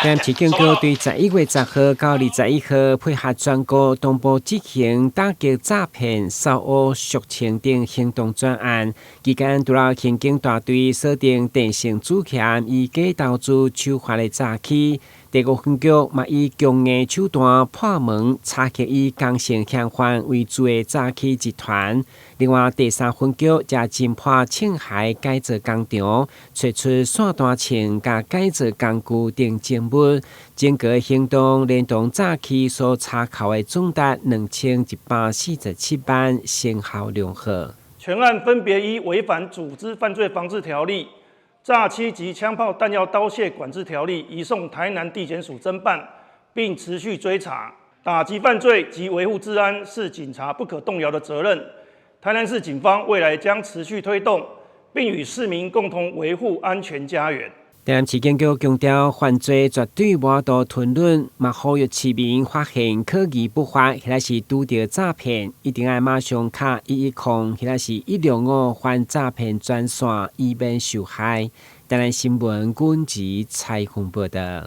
台南市警局對11月10號到21號，配合全國同步執行打擊詐騙、騷擾、肅清等行動專案。期間，除了刑警大隊鎖定電信主嫌以假投資手法的詐欺，第五分局嘛以強硬手段破門查緝以江姓嫌犯為主的詐欺集團。另外，第三分局則偵破秤骸改造工場，揣出散彈槍佮改造工具等證物。整個行動連同詐欺所查扣的總值2147萬，成效良好。全案分別依違反組織犯罪防治條例、詐欺及槍炮彈藥刀械管制條例，移送台南地檢署偵辦，並持續追查。打擊犯罪及維護治安是警察不可動搖的責任。台南市警方未來將持續推動，並與市民共同維護安全家園。台南市警局強調，犯罪絕對無法度吞忍，嘛呼籲市民發現可疑不法，或者是拄著詐騙，一定愛馬上敲110，或者是165反詐騙專線，以免受害。台南新聞軍籍採訪報道。